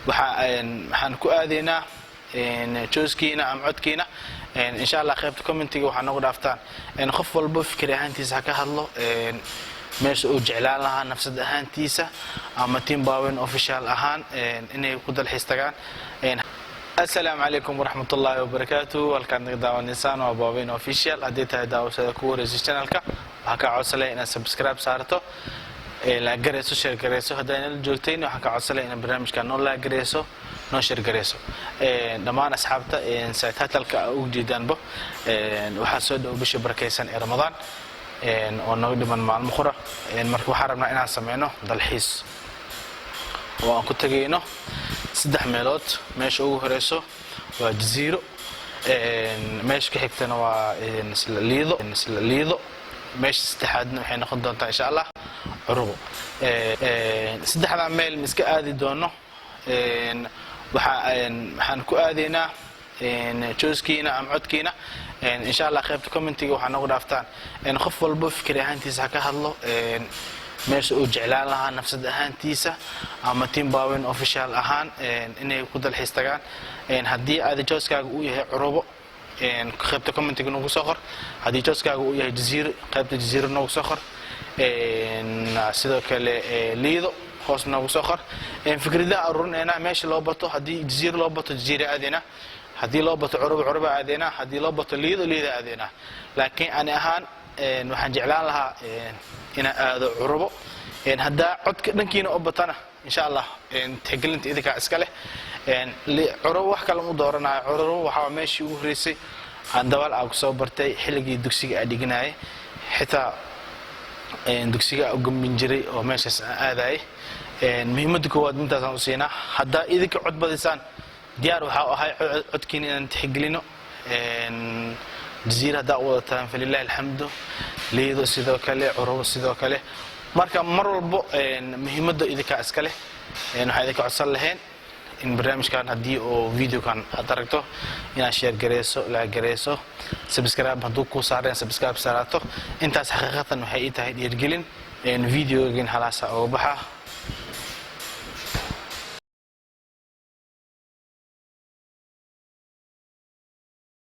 Waxaan ku aadaynaa choice-kiina ama codkiina. Insha Allah qaybta comment-iga waxaa noogu dhaaftaan, qof walbo fikir ahaantiisa ha ka hadlo meesha uu jeclaan lahaa nafsad ahaantiisa ama team Bawen Official ahaan inay ku dalxiis tagaan. Asalaamu calaykum waraxmat ullaahi wabarakaatu. Halkaad naga daawanaysaan waa Bawen Official. Haddii tahay daawashada kugu horeysa channel-ka, waxaa kaa codsanaya inaad subscribe saarto, like gareyso, share gareyso. Haddaa nala joogtayn, waxaan kaa codsanaya inaad barnaamijka noo like gareyso, noo share gareyso dhammaan asxaabta. Title-ka ugu jeedaanbo, waxaa soo dhow bisha barakeysan ee Ramadaan oo nooga dhiman maalmo qura. Marka waxaan rabnaa inaan sameyno dalxiis oo aan ku tegayno saddex meelood. Meesha ugu horeyso waa Jaziiro, meesha ka xigtana waa isla Liido, isla Liido. Meesha saddexaadna waxay noqon doontaa, insha Allah, Curubo. Saddexdaa meel ma iska aadi doono. Waxaan ku aadaynaa choice-kiina ama codkiina. Insha Allah qaybta comment-iga waxaa noogu dhaaftaan, qof walbo fikir ahaantiisa ha ka hadlo meesha uu jeclaan lahaa nafsad ahaantiisa ama team Bawen Official ahaan inay ku dalxiis tagaan. Haddii aadi choice-kaaga uu yahay Curubo, qaybta comment-iga noogu soo qor. Haddii choice-kaaga uu yahay Jaziiro, qaybta Jaziiro noogu soo qor. Sidoo kale Liido hoos noogu soo qor. Fikradaha aruurineynaa. Meesha loo bato, haddii Jaziiro loo bato, Jaziiro aadeyna. Haddii loo bato Curubo, Curubo aadeynaa. Haddii loo bato Liido, Liido aadeynaa. Laakiin ani ahaan waxaan jeclaan lahaa inaan aado Curubo. Haddaa codka dhankiina u batana, insha Allah tixgelinta idinkaa iska leh. Curubo wax kale u dooranayo, Curubo waxaa meeshii ugu horreysay aan dabaal aa kusoo bartay xilligii dugsiga aa dhiganayay. Xitaa dugsiga aa u gambin jiray oo meeshaas aan aadayay. Muhiimadda koowaad intaasaan u siinaa. Haddaa idinka cod badisaan, diyaar waxaa u ahay codkiina inaan tixgelino. Jaziira haddaa u wadataan, falilahi alxamdu. Liido sidoo kale, Curubo sidoo kale. Marka mar walbo muhiimadda idinkaa iska leh. Waxaan idinka codsan lahayn in barnaamijkan, haddii oo video-kan aad aragto, inaad share gareyso, like gareyso, subscribe hadduu kuu saareen subscribe saaraato. Intaas xaqiiqatan waxay ii tahay dhiirgelin. Video-gan halaasa oga baxa.